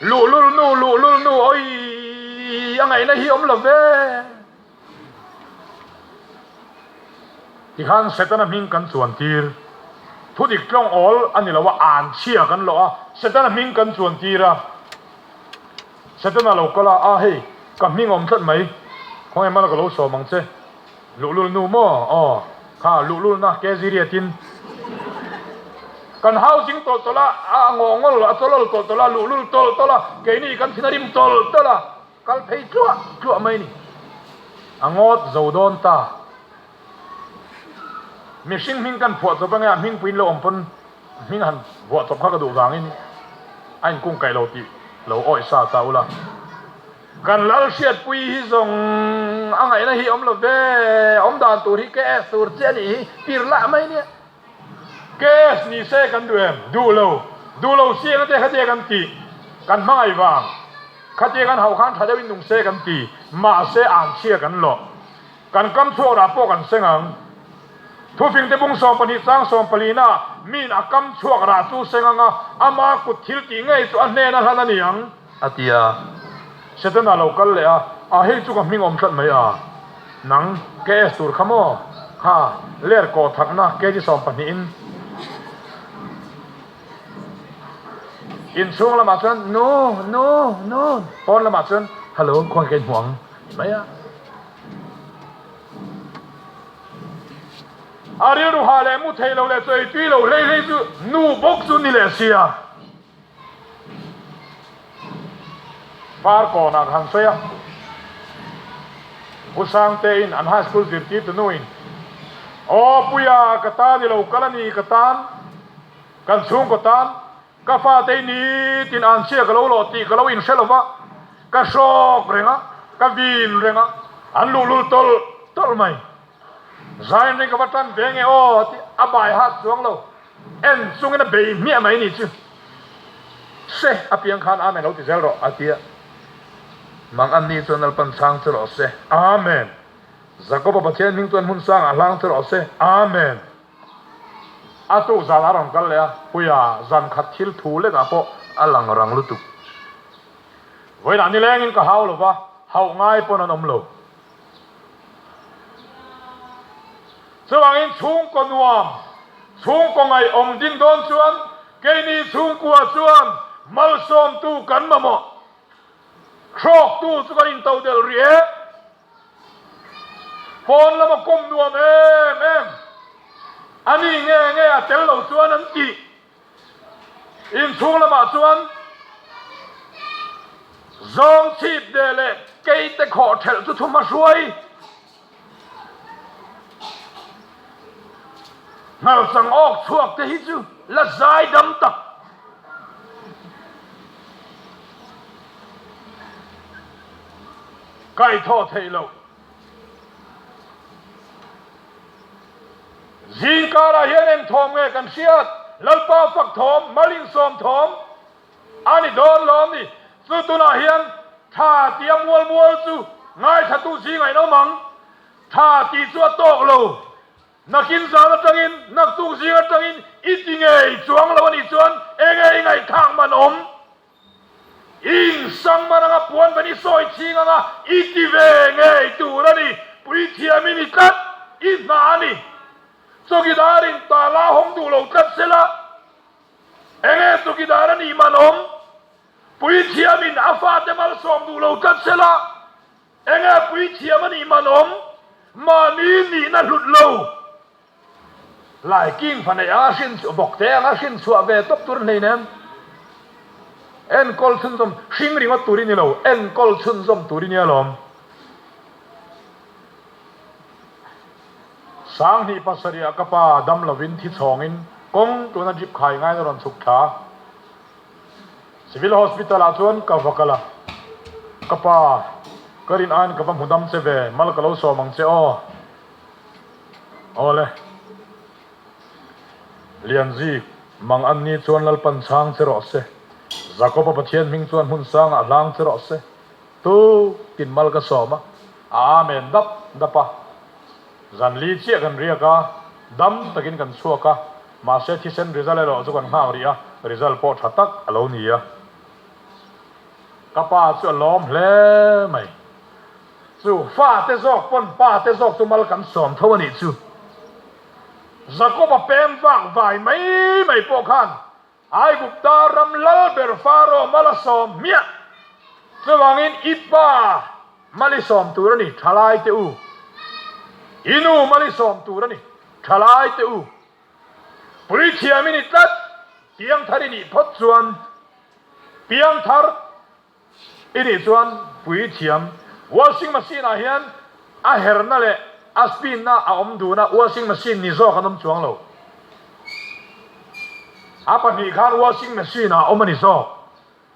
luhlul nu luhlul nu awii a ngaihna hi awm lo ve. Tikhan Setana hming kan chuan tir. Thudik tlawng awl a ni lo a, an chhia kan lawh a, Setana hming kan chuan tir a. Setana lo kal a, a hei ka hming awm tlat mai, khawnge mala ka lo sawm ang che. Luhlul nu maw? Aw, kha luhlulna ke ziriatin kan housing tawlh tawlh a, a ngawngawlh a chawlawl tawlh tawlh a, luhlul tawlh tawlh a, keini kan thin a rim tawlh tawlh a, kal phei tluah tluah mai ni. A ngawt zo dawn ta. Mihring hming kan phuah chawp ange a hmingpuiin lo awm pawn hming han vuah chawp kha ka duh vangin a inkungkaih lo tih lo awih sa ta ula. Kan lal hriatpui hi zawng a ngaihna hi awm lo ve, awm dan tur hi KS tur chiah a nih hi, tir lah mai nia. KS ni se kan duh em? Duh lo. Duh lo si eng te khatia kan tih, kan hmangaih vang. Khatia kan hauh khan tha deuhin nung se kan ti, mahse anchhia kan lawh. Kan kam chhuak rah pawh kan seng ang. Thufing te bung 12 chang sawmpalina miin a kam chhuak rah chu seng anga ama kut thil tih ngei chu a hnen a hlan a ni ang. A ti a. Setana lo kal leh a, a hei chu ka hming awm tlat mai a, nang KS tur kha maw? Kha, ler kawh thakna kg 12 in inchhung lamah chuan nu, nu, nu, pawn lamah chuan hello khawnge ka inhmu ang ti mai a. A rilru hah leh mu thei lo leh chaw ei tui lo hlei hlei chu nu bawk chu ni leh sia. Par kawnah ka han sawi a, Pu Sangtein an high school zirtirtu nuin, Aw Puia, ka tan i lo kal a ni, ka tan, kan chhungkaw tan, ka fate i nitin anchhia ka lo lawh tih ka lo inhre lo va, ka hrawk reng a, ka vin reng a, an luhlul tawlh tawlh mai. Zain ring ka va tan ve nge aw tih a bai hat chuang lo. En chungin a bei hmiah mai ni chu. Se a piang khan Amen lo ti zel rawh a ti a. Mang an ni chuan Lalpan chhang che rawh se. Amen. Jakoba Pathian hming chuan hmun sangah hlang che rawh se. Amen. A tuk zan a rawn kal leh a, Puia zan khat thil thu lekah pawh a lang rang lutuk. Vawiinah nilengin ka hau lo va, hauh ngai pawn an awm lo. Chuvangin chhungkaw nuam, chhungkaw ngaihawm din dawn chuan keini chhungkua chuan malsawmtu kan mamawh. Hrawktu chu kan intodelh rih e. Phone lama kawm nuam em em a ni nge nge a tel lo chuan an tih. Inchhung lamah chuan zawng chhip deh leh keite khawh thelh chu thu hmahruai hngalchang awk chhuak te hi chu la zai dam tak. Kaihthawh theih loh. Zingkarah hian eng thawm nge kan hriat? Lalpa fak thawm, mal insawm thawm a ni dawn lo a ni. Chu tunah hian tha tia mual mual chu ngaithlatu zingah in awm ang. Tha tih chu a tawk lo. Nakin zan atangin, naktuk zing atangin i ti ngei chuang lo a nih chuan enge i ngaihthlak man awm? In sangmar anga puan van i sawi chhing anga i ti ve ngei tur a ni. Puithiam i ni tlat, i hna a ni. Chawkidar in tala hawng duh lo tlat sela, enge chawkidar a nih man awm? Puithiam in a fate malsawm duh lo tlat sela, enge puithiam a nih man awm? Mahni nihna hlut lo. Lai king fa neih anga hrin chhuah bawk te anga hrin chhuah ve tawp tur hlein em? Enkawl chhunzawm hring ringawt tur i ni lo, enkawl chhunzawm tur i nia lawm. Sanghnih pasarihah ka pa dam lovin thi chhawngin kawng tuna drip khai ngaiin a rawn chhuk thla. Civil Hospital ah chuan ka va kal a, ka pa ka rin aiin ka va hmu dam che ve, mal ka lo sawm ang che aw. Awle. Lianzik, mang an ni chuan Lalpan chhang che rawh se. Jakoba Pathian hming chuan hmun sangah hlang che rawh se. Tu tin mal ka sawm a, a amen dap dap a. Zan li chiah kan riak a, dam takin kan chhuak a, mahse thisen result erawh chu kan nghak rih a, result pawh tha tak a lo ni a. Ka pa chu a lawm hle mai. Chu fate zawk pawn pate zawk chu mal kan sawm tho a nih chu. Jakob-a pem vak vai mai mai pawh khan Aigupta ram lal ber Faro mal a sawm hmiah. Chuvangin i pa mal i sawm tur a ni, thalai te u. I nu mal i sawm tur a ni, thalai te u. Puithiam i ni tlat, piangthar i nih phawt chuan piangthar I nih chuan puithiam washing machine ah hian a herna leh a spin na a awm dun a, washing machine ni zawk an awm chuang lo. A pahnih khan washing machine ah awm a ni zawk.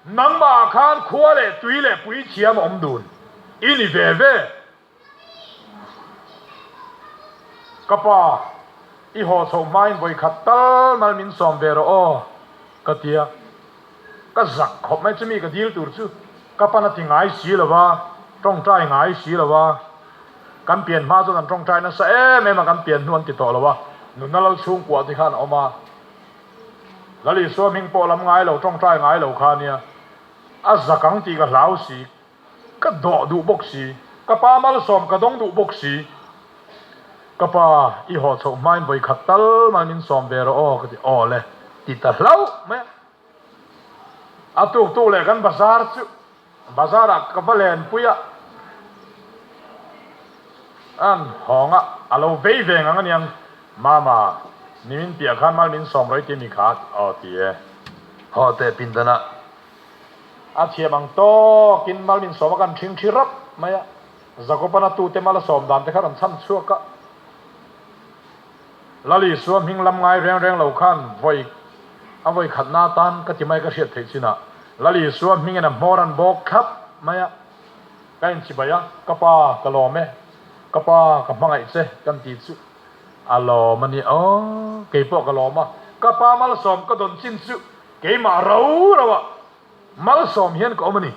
Nangmah khan khua leh tui leh puithiam a awm dun i ni ve ve. Ka pa, i haw chhoh hmain vawikhat tal mal min sawm ve rawh aw, ka ti a. Ka zak khawp mai chumi ka dil tur chu ka pan a ti ngai si lo va, tawngtai ngai si lo va. Kan pian hma chuan an tawngtai nasa em em a, kan pian hnu an ti tawh lo a, nunna lal chhungkuah te khan a awm a. Lal Isua hming pawh lam ngai lo, tawngtai ngai lo kha nia, a zak ang tih ka hlau si, ka dawh duh bawk si, ka pa malsawm ka dawng duh bawk si. Ka pa, i haw chhoh hmain vawi khat tal mal min sawm ve rawh aw, ka ti, aw le, ti ta hlauh mai a. A tuk tuk leh kan bazar chu Bazar ah ka va lenpui a, an hawng a, a lo vei ve ngang aniang, Mama, nimin piah khan mal min sawm rawih ti mi kha aw ti e. Haw teh pindan ah. A thiam ang tawk in mal min sawm a kan ṭhing ṭhi rap mai a, Jakoban a tute mal a sawm dan te kha rawn chhan chhuak a. Lal Isua hming lam ngai reng reng lo khan vawi a vawi khatna atan ka ti mai ka hriat theih chinah Lal Isua hmingin a hmawr an bawk thlap mai a, ka inchibai a, ka pa ka lawm e, ka pa ka hmangaih che kan ti chu a lawm a ni aw, keipawh ka lawm a, ka pa malsawm ka dawn chin chu keimah ro ro ah Malsawm hian ka awm a ni.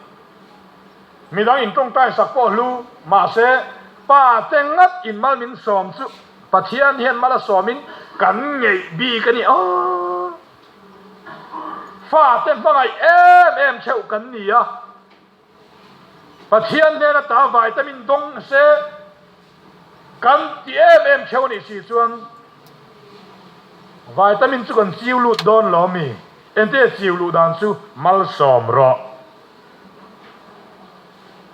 Midang in tawngtai sak pawh hlu, mahse pa te ngat in mal min sawm chu Pathian hian mal a sawmin kan ngeih bik a ni aw. Fa te hmangaih em em theuh kan ni a, Pathian hnena ta vitamin dawng se Kan ti em em theuh a nih si chuan vitamin chu kan chiu lut dawn lo mi? Engtia chiu luh dan chu malsawm rawh.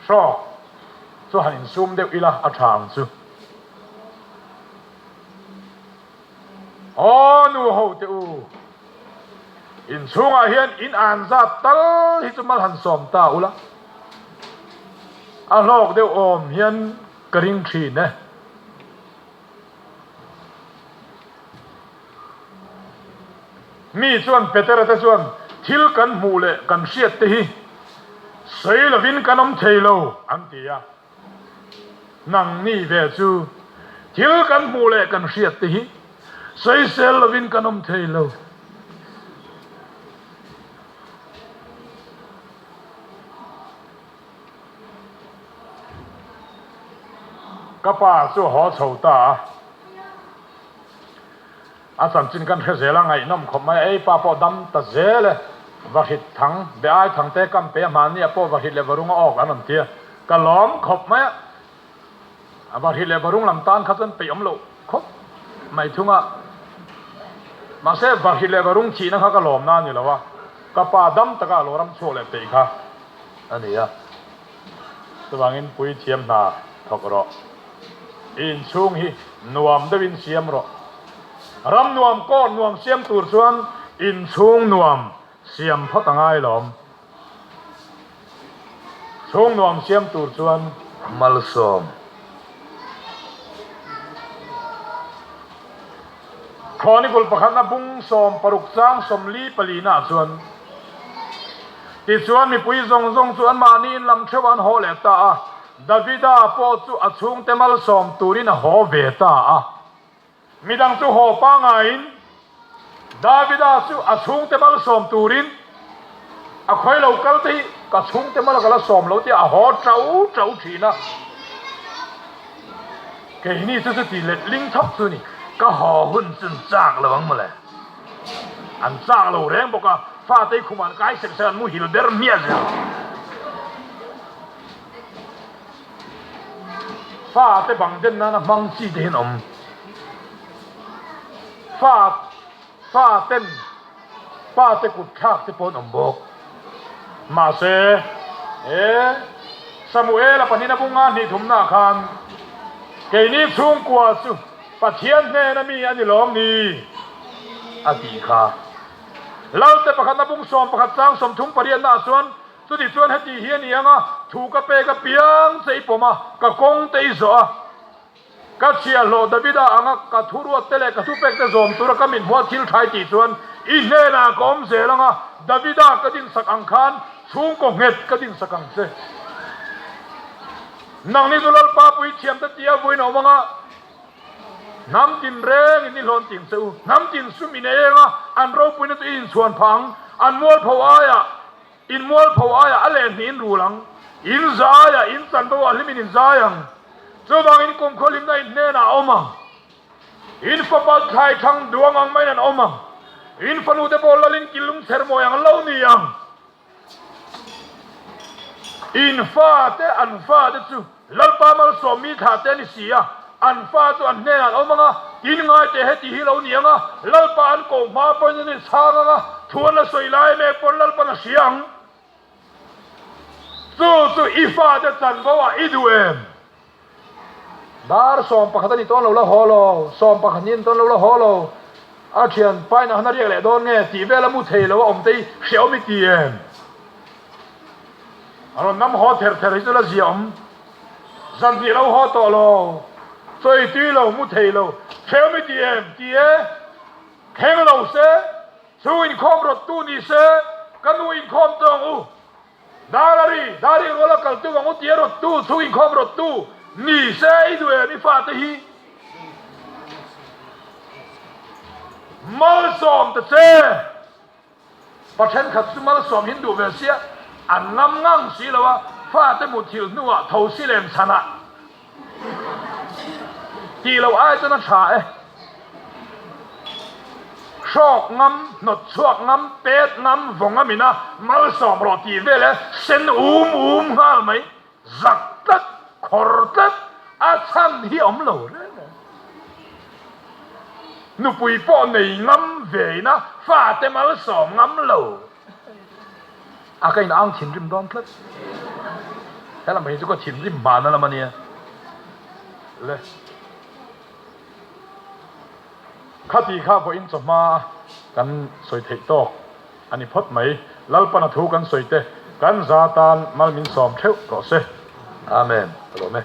Hrawk chu han insum deuh ila a tha ang chu. Aw nu ho te u, inchhungah hian in an zat tal hi chu mal han sawm ta ula, a hlawk deuh awm hian ka ring thin e. Mi chuan Petera te chuan thil kan hmuh leh kan hriat te hi sawi lovin kan awm thei lo an ti a. Nangni ve chu thil kan hmuh leh kan hriat te hi sawisel lovin kan awm thei lo. Ka pa chu haw chho ta a. A chanchin kan hre zel a, ngaihnawm khawp mai a, ei pa pawh dam ta zel e, Vahrit thang, be ai thang te kam pe a hmanni ah pawh Vahrit leh Varung a awk an rawn ti a, ka lawm khawp mai a, Vahrit leh Varung lam tan kha chuan peih awm loh khawp mai thung a, mahse Vahrit leh Varung thihna kha ka lawm na a ni lo a, ka pa dam taka a lo ram chhuak leh peih kha a ni a. Chuvangin puithiam hna thawk rawh. I inchhung hi nuam deuhin siam rawh. Ram nuam court nuam siam tur chuan inchhung nuam siam phawt a ngai lawm. Chhung nuam siam tur chuan. Malsawm. Chronicle pakhatna bung 16 chang 44 ah chuan, Tichuan mipui zawng zawng chu anmahni in lam theuh an haw leh ta a, Davida pawh chu a chhungte malsawm turin a haw ve ta a. Midang chu haw pangaiin Davida chu a chhungte malsawm turin a khawi lo kal te hi ka chhungte mal ka la sawm lo tia a haw tau tau thin a. Keini chu chuti letling thawk chu ni. Ka haw hun chu an chak lo ang mawle. An chak lo reng bawk a, fate khumah an kai sek sek an muhil ber hmiah zel. Fate bang den nana hmang chi te hian awm. Fa fa ten pa te kut thlak te pawh an awm bawk. Mahse, he Samuela pahnihna bunga hnih thumnaah khan keini chhungkua chu Pathian hnena mi a ni lawm ni? a tih kha. Lalte pakhatna bung 11 chang 38naah chuan Chuti chuan heti hi a ni ang a, thu ka pek apiang che i pawm a, ka kawng te i zawh a. Ka chhiahhlawh Davida anga ka thuruat te leh ka thupek te zawm tura ka mithmuha thil thai tih chuan I hnenah ka awm zel ang a, Davida ka dinsak ang khan chhungkaw nghet ka dinsak ang che. Nangni chu Lalpa puithiamte tia vawiin a awm ang a, hnam tin reng in i hlawn ting che u. Hnam tin sum in ei ang a, an ropuina chu i inchhuan phah ang. An mualpho aiah, in mualpho aiah a lehhnih in rul ang. In zaiah, in chanvo ah hlimin in zai ang. Chuvangin kumkhaw hlimna in hnenah a awm ang. In fapa thlai thang duang ang maiin an awm ang. In fanute pawh lalin kilung chher mawi ang lo ni ang. In fate an fate chu Lalpa malsawm mi thlah te a ni si a, an fa chu an hnenah an awm ang a, tin ngaite heti hi lo ni ang a, Lalpa an koh hma pawhin an inchhang ang a, thu an la sawi lai mek pawn Lalpan a hria ang. Chu chu i fate chanvo ah i duh em? Dar 11 a ni tawn lo la haw lo, 11 ni a ni tawn lo la haw lo, a thian pain a han a riak leh dawn nge tih vel a mu thei lo a awm te hi hreawm i ti em? A rawn nam haw ther ther hi chu la zia awm. Zan hnih lo haw tawh lo, chawi tui lo, mu thei lo, hreawm i ti em? Ti e, thleng lo se, chhung inkhawm rawttu ni se, ka nu inkhawm tawng u. Darari, Dari ruala kal tu ang u tia rawttu, chhung inkhawm rawttu ni se i duh em i fate hi? Malsawm ta che! Pa thenkhat chu malsawm hin duh ve sia, an ngam ngang si lo a, fate muthilh hnuah tho si lem chhanah tih loh ai chuan a tha e. Hrawk ngam, hnawt chhuak ngam, pet ngam, vaw ngam ina malsawm rawh tih vel e, sen um um nghal mai, zak tlat, khawr tlat, a chhan hi awm lo reng reng. Nupui pawh nei ngam ve ina fate malsawm ngam lo. A ka in ang thinrim dawn tlat. Helam hi chu ka thinrim hmana lam a nia. Le. Khati kha vawiin chawhma a kan sawi theih tawk a ni phawt mai. Lalpana thu kan sawi te kan za tan mal min sawm theuh rawh se. Amen. Ka lawm e.